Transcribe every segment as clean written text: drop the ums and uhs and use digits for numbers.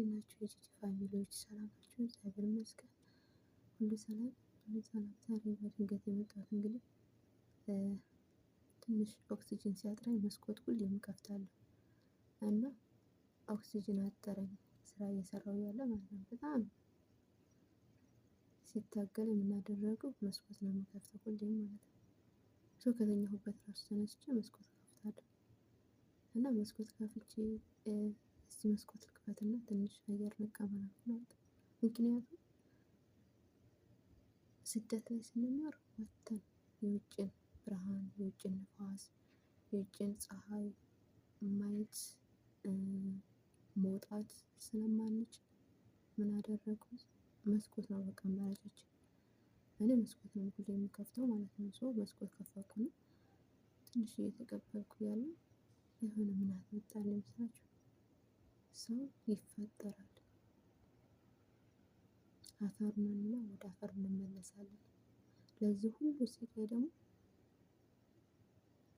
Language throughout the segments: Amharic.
እንዴት ናችሁ? የጂጂ family ዎች ሰላም ናችሁ? እግዚአብሔር ይመስገን፣ ሁሉ ሰላም፣ ሁሉ ሰላም። ዛሬ በድንገት የመጣሁት እንግዲህ ትንሽ ኦክሲጅን ሲያጥረኝ መስኮት ሁሌም እከፍታለሁ እና ኦክሲጅን አጠረኝ ስራ እየሰራሁ ያለ ማለት ነው። በጣም ሲታገል የምናደረገው መስኮት ነው የምከፍተው ሁሌም ማለት ነው። ሰው ከተኛሁበት ራሱ ተነስቼ መስኮት ከፍታለሁ እና መስኮት ከፍቼ እስቲ መስኮት ልክፈትና ትንሽ አየር ልቀበል ማለት ነው። ምክንያቱም ስደት ላይ ስንኖር ወጥተን የውጭን ብርሃን፣ የውጭን ንፋስ፣ የውጭን ፀሐይ ማየት መውጣት ስለማንችል ምን አደረጉት? መስኮት ነው በቃ አማራጫችን። እኔ መስኮት ነው ሁሌ የምከፍተው ማለት ነው። ሰው መስኮት ከፈትኩና ትንሽ እየተቀበልኩ ያለ የሆነ ምናምን መጣልኝ መስላችሁ? ሰው ይፈጠራል። አፈር ነንና ወደ አፈር እንመለሳለን። ለዚህ ሁሉ ስቃይ ደግሞ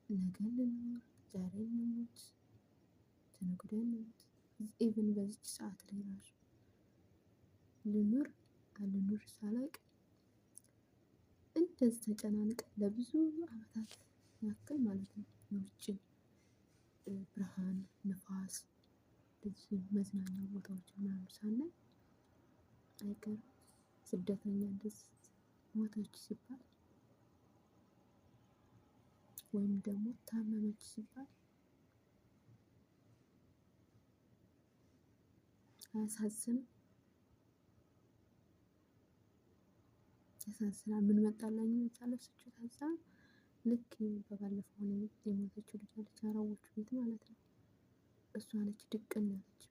ነገ እንኖር፣ ዛሬ እንሞት፣ ተነገ ወዲያ እንሞት፣ even በዚች ሰዓት ላይ ራሱ ልኑር አልኑር ሳላቅ እንደዚህ ተጨናንቀ ለብዙ አመታት ያክል ማለት ነው የውጭን ብርሃን ንፋስ እንደዚህ መዝናኛ ቦታዎች ምናምን ሳናይ አይቀርም። ስደተኛ እንደዚህ ሞተች ሲባል ወይም ደግሞ ታመመች ሲባል አያሳዝንም? ያሳዝናል። ምን መጣላኝ መጣለች ከዛ ልክ በባለፈው የሞተችው ልጅ አለች አረቦቹ ቤት ማለት ነው። እሷ ነች ድቅን ያለችብኝ።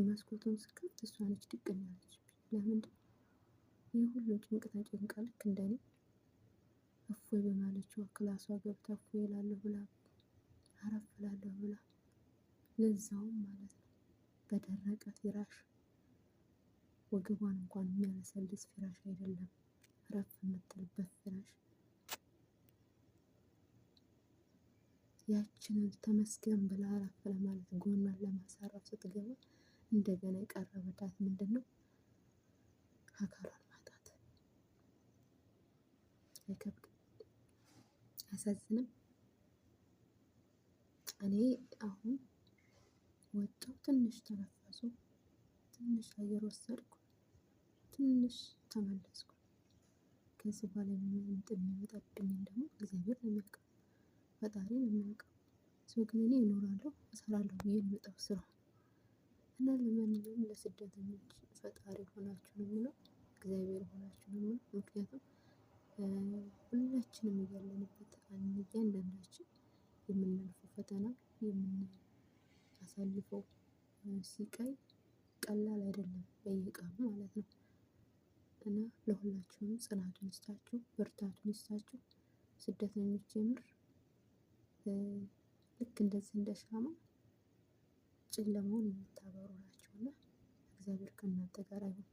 መስኮቱን ስከፍት እሷ ነች ድቅን ያለችብኝ። ለምንድን ይህ ሁሉ ጭንቅ ተጨንቃ ልክ እንደኔ እፎይ በማለችዋ ክላሷ ገብታ እፎይ እላለሁ ብላ አረፍ እላለሁ ብላ ለዛውም ማለት ነው በደረቀ ፍራሽ ወገቧን እንኳን የሚያለሰልስ ፍራሽ አይደለም፣ አረፍ የምትልበት ፍራሽ ያችንን ተመስገን ብላ አረፍ ለማለት ጎኗን ለማሳረፍ ስትገባ እንደገና የቀረበላት ምንድን ነው? አካሏን ማጣት። አይከብድም? አያሳዝንም? እኔ አሁን ወጣሁ፣ ትንሽ ተነፈሱ፣ ትንሽ አየር ወሰድኩ፣ ትንሽ ተመለስኩ። ከዚህ በኋላ የሚመጣብኝን ደግሞ እግዚአብሔር ነው የሚያውቀው፣ ፈጣሪ ነው የሚያውቀው። ሰው ግን እኔ እኖራለሁ እሰራለሁ ብዬ ነው የመጣሁት ስራ እና ለማንኛውም ለስደተኞች ፈጣሪ ሆናችሁ ነው የምለው፣ እግዚአብሔር ሆናችሁ ነው የምለው። ምክንያቱም ሁላችንም እያለንበት እያንዳንዳችን የምናልፈው ፈተና የምናሳልፈው ስቃይ ቀላል አይደለም፣ በየቀኑ ማለት ነው። እና ለሁላችሁም ጽናቱን ይስጣችሁ፣ ብርታቱን ይስጣችሁ። ስደተኞች የምር ልክ እንደዚህ እንደ ሻማ ጨለማውን የምታበሩ ናቸውና እግዚአብሔር ከእናንተ ጋር ይሁን።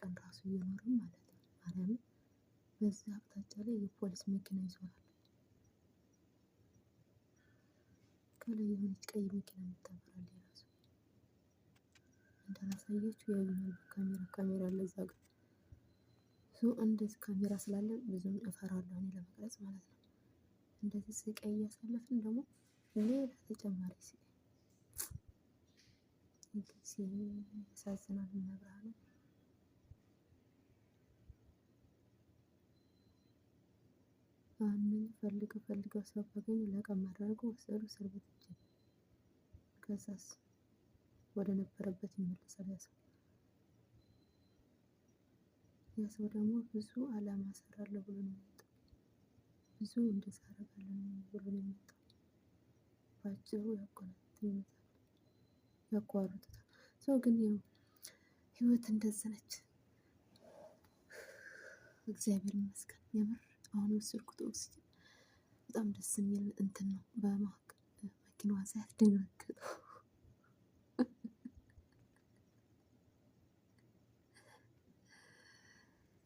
ቀን ራሱ እየኖርን ማለት ነው። ማርያምን በዚህ አቅጣጫ ላይ የፖሊስ መኪና ይዞራል። ከላይ የሆነች ቀይ መኪና የምታበራል ራሱ እንዳላሳያችሁ ያዩኛል። በካሜራ ካሜራ አለ እዛ ጋር እንደዚህ ካሜራ ስላለ ብዙም እፈራለሁ እኔ ለመቅረጽ ማለት ነው። እንደዚህ ስቃይ እያሳለፍን ደግሞ ሌላ ተጨማሪ ስቃይ ያሳዝናል። መብርሃን ማንን ፈልገው ፈልገው ሰው ካገኙ ለቀም አደረጉ፣ ወሰዱ፣ እስር ቤት እጅ ከዛስ ወደ ነበረበት ይመለሳል። ያ ሰው ያ ሰው ደግሞ ብዙ አላማ እሰራለሁ ብሎ ነው የመጣው። ብዙ እንደዛ አደርጋለሁ ብሎ ነው የመጣው። በአጭሩ ያቋርጡታል። ሰው ግን ያው ህይወት እንደዚህ ነች። እግዚአብሔር ይመስገን የምር አሁን የወሰድኩት ኦክሲጅን በጣም ደስ የሚል እንትን ነው። በመካከል መኪናዋ ሳያት ደነገጡ።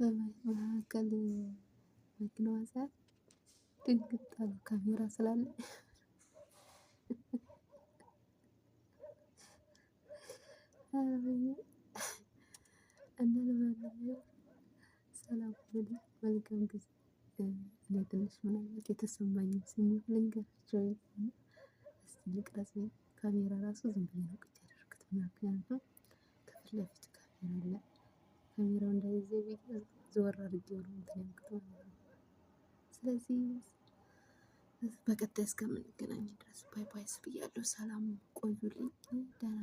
በመካከል መኪናዋ ሳያት ድንግጥ አሉ። ካሜራ ስላለ እና ለማንኛውም ሰላም ሁኑልኝ። መልካም ጊዜ። እኔ ትንሽ ምናልባት የተሰማኝን ስሜት ልንገራቸው። እስቲ ልቅረጽ። ካሜራ ራሱ ዝም ብዬ ነው ቁጭ ያደረኩት። ምክንያቱም ከፊት ለፊቱ ካሜራ አለ። ካሜራው እንዳይዘ ዘወር አድርጌው ነው እንትን ያልኩት ማለት ነው። ስለዚህ በቀጣይ እስከምንገናኝ ድረስ bye bye ብያለሁ። ሰላም ቆዩልኝ። ደህና